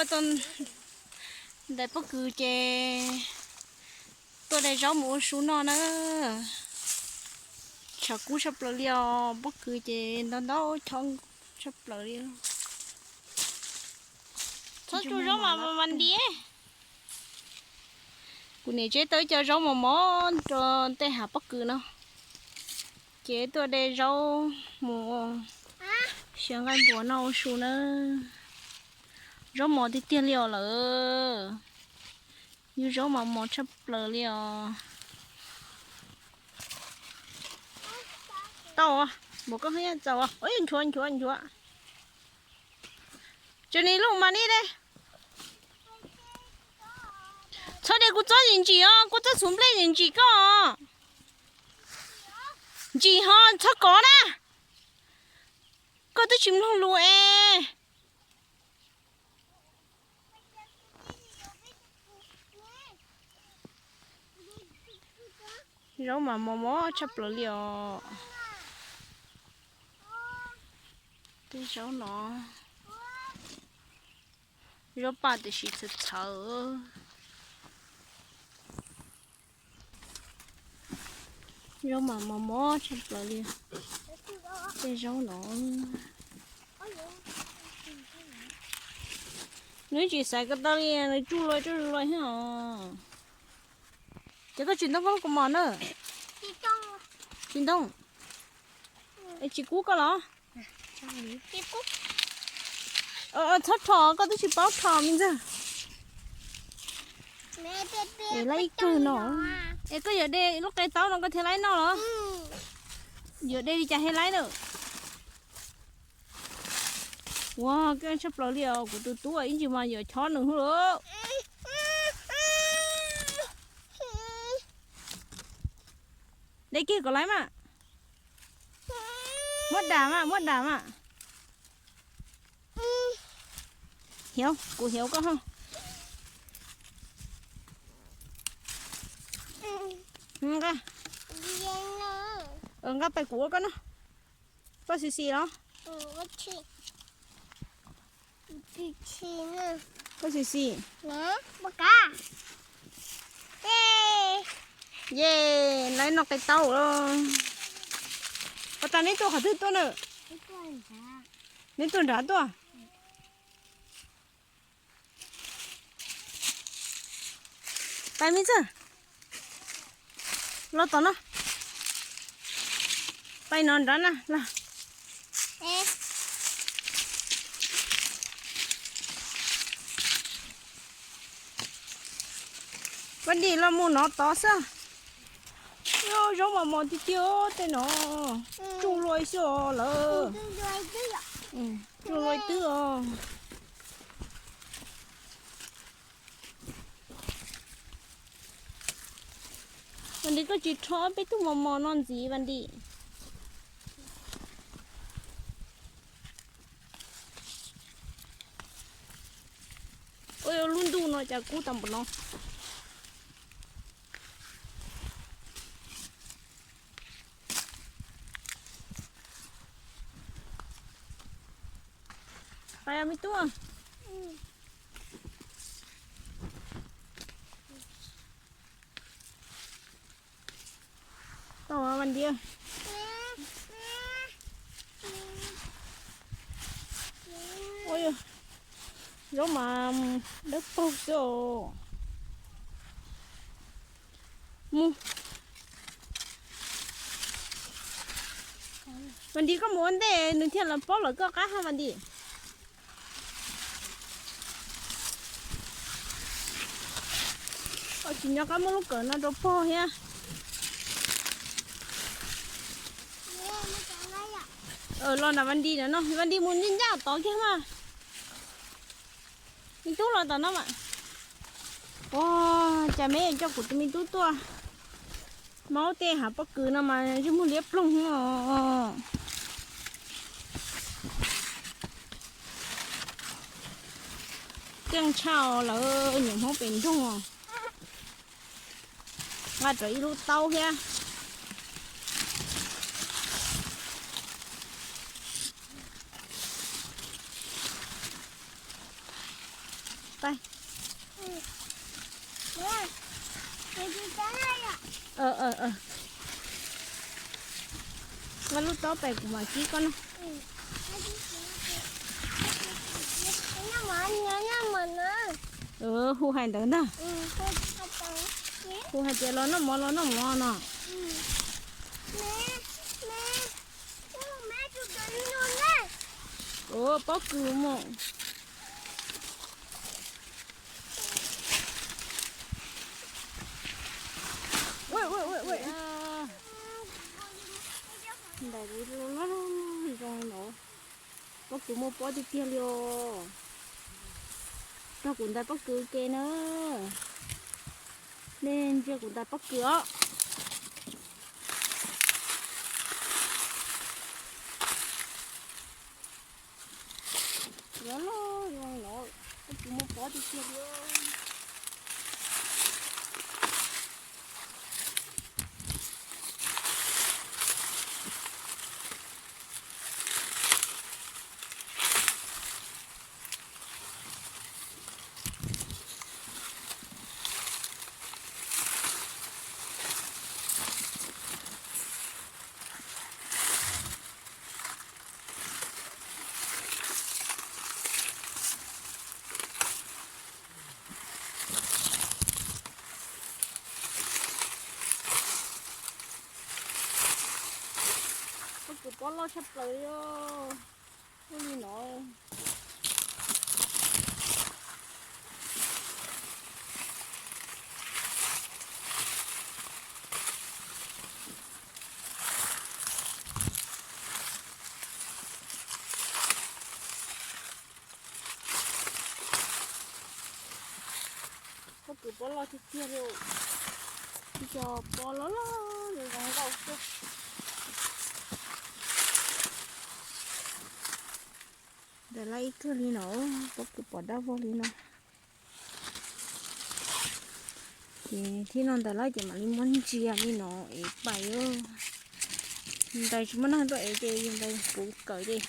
Tau ntais pob kws ces tuaj de zaub mus ua su noj na. Tshav kub tshaj plaws li os, pob kws ces ntau ntau chob tshaj plaws li. Txhob tsuj zaub mas mas nti. Kuv niam tseb tau ib co zaub mos mos rau tej hav pob kws no, ces tuaj de zaub mus xyaw nqaij npuas noj ua su na. Zaub mos tiag tiag li os lawm. Yus zaub mas mos tshaj plaws li os. Tau, npaum koj haj yam txaus. Nchuav nchuav nchuav. Tso ni lub mas ni de. Txhob de kuv txob yeej ntsim os, kuv txob txhuv nplej yeej ntsim koj. Ntsim ho txhob kov na. Koj twb tsis mloog lus es. Zaub mas mos mos tshaj plaws li os. Tej zaub no, zaub paj tiam sis txhawv txhawv. Zaub mas mos mos tshaj plaws li. Tej zaub no, nws tsis xaiv ko taw li, nws tsuj lua tsuj lua thiab os. Ces koj tsis ntoo koj lub kaus mom na. Tsis ntoo. Es tsis kub koj los? Txhob rho, koj twb tsis paub rho me ntxawg. Es laib ib kawg no. Es koj yuav de lub qe taub no koj thiaj laib noj los? Yuav de li cas thiaj laib na? Ua, keej tshaj plaws li os, kuv tus tub ib ntsis mas yuav chob nws hwj lawm. De kiag kom laib mas. Muab dam mas, muab dam mas. Hiav, kuv hiav koj ho. Nqa, nqa pais kuv ua koj noj. Koj xis xis los? Koj xis xis. Yes, lawv noj qe taub lawm. Ua tas neb tuaj qhov twg tuaj na? Neb tuaj nrad tuaj. Pais me ntxawg. Los tom no. Pais no nrad na los. Vaj Dim los mus no tod xwb. Zaub mos mos tiag tiag tej no. Tsuj lua xwb os lawm. Tsuj lua twb os. Vas Ntim, koj tsis rho peb tug mos mos no ntxiv Vas Ntim. Ua lub ntuj no cas kub tag npaum no. Pais me tub. Tau Vas Ntim. Ua, zaub mas dawb paug xwb os. Mus. Vas Ntim, koj mus ua ntej nws thiaj los paub lawm koj qab ha Vas Ntim. Koj tsis nco qab muab lub kawm no rau pog thiab. Los nram Vas Ntim no, Vas Ntim mus ncaj ncaj tod kiag mas. Me tub los tom no mas. Ua cas me coj kuv tus me tub tuaj maub tej hav pob kws no mas yeej muag liab ploog os. Keej tshaj lawv niam Hmoob pem nroog os. Nqa rawv ib lub taub thiab. pais. Muab lub taub pais kuv mam kib koj na. Hu hais ntawd ntag. Hu hais tias los noj mov los noj mov no. Pob kws mus. Ntais zoo no, pob kws muaj pob tiag tiag li os. Nrog kuv ntais pob kws ke na. Nej ntsia kuv ntais pob kws os. Loj loj zoo no, pob kws muaj pob tiag tiag li. Pob kws pob loj tshaj plaws li os. Ua li no. Pob kws pob loj tiag tiag li. Ib co pob loj loj zoo nkauj xwb. Ntais lawm ib kawg li no, pob kws pom dawb vog li no. Ces thib no ntais lawm ces mam li muab ntsia li no es pais. Ntais tsis muaj neeg tuaj ev ces yus ntais puv kawm ces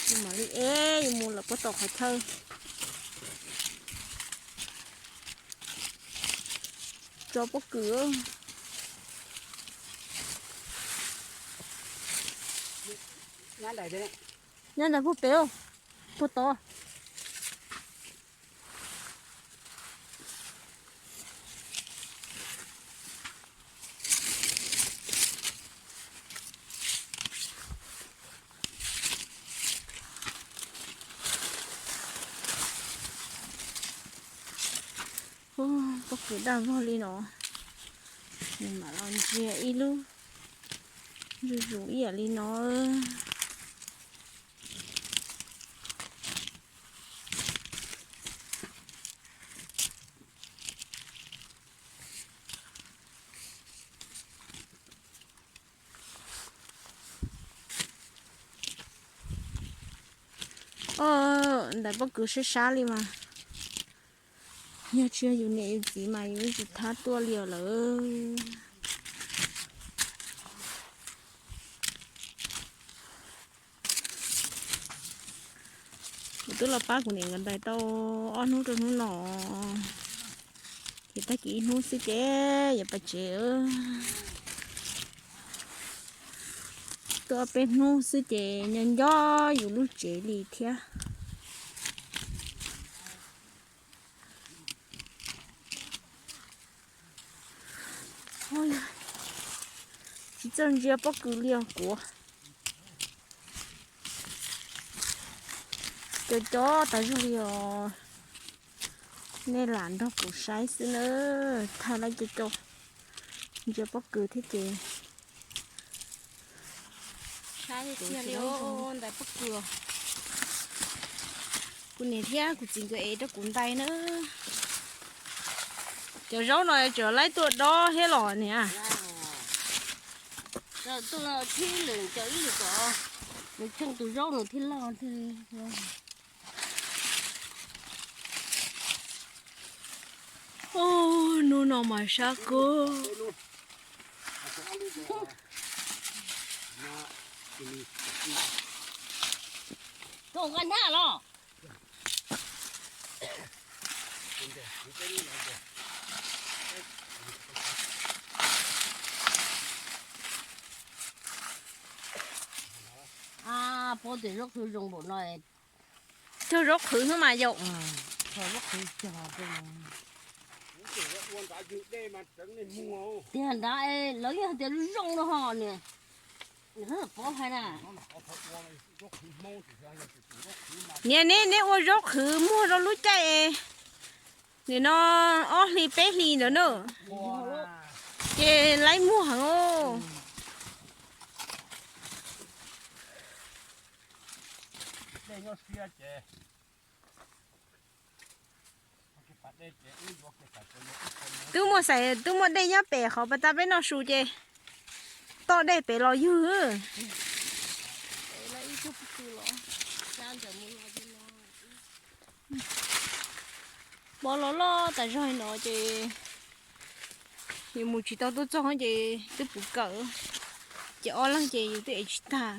yus mam li ev yus mus lawm puag tom qhov chaw tso pob kws. Nyab ntais puag pem, puag tod. Pob kws daj vog li no, nws mam los ntsia ib lub zuj zus ib yam li no. Ntais pob kws sab sab li mas, yog tsis yog yus niam yus txiv mas yus tsis thab tuaj li os lawm. Kuv twb los pab kuv niam nkawd ntais tau ob hnub rau hnub no, ces tag kis ib hnub xwb ces yuav pais tsev. Tuaj peb hnub xwb ces nyob nco yus lub tsev li thiab. Tsis txawj ntsia pob kws li os kuv. Co co tas zog li os. Nej lam nrog kuv saib xwb na, thaij lawm co co, ntsia pob kws thiab ces. Saib tiag li os, ntais pob kws. Kuv niam thiab kuv txiv nkawd ev rau kuv ntais na. Cov zaub no tseem laib tuaj dob thiab los niam. Tuaj thib lwm cov ib lwm kom nws tsheej tus zaub nws thiaj loj thiaj. Hnub no mas sab kawg. Tuaj nqa hnab los. Tes zaub qhwv zoo npaum no, cog zaub qhwv xwb mas yau. Zaub qhwv cog tiag nrad, lawv yeej hais tias zoo no ho niam, pov hais na. Niam, neb, neb ua zaub qhwv muag rau lub caij nim no ob hlis peb hlis ntawd na, ces laib muag heev. Twb muaj xais, twb muaj dej nyob pem qhov pas tas peb noj su ces toj dej pem los ywg. Pob loj loj tas zog no ces yus mus tsis tau tuaj txog ces twb puv kawm, ces ob leeg ces yus twb ev tsis tag.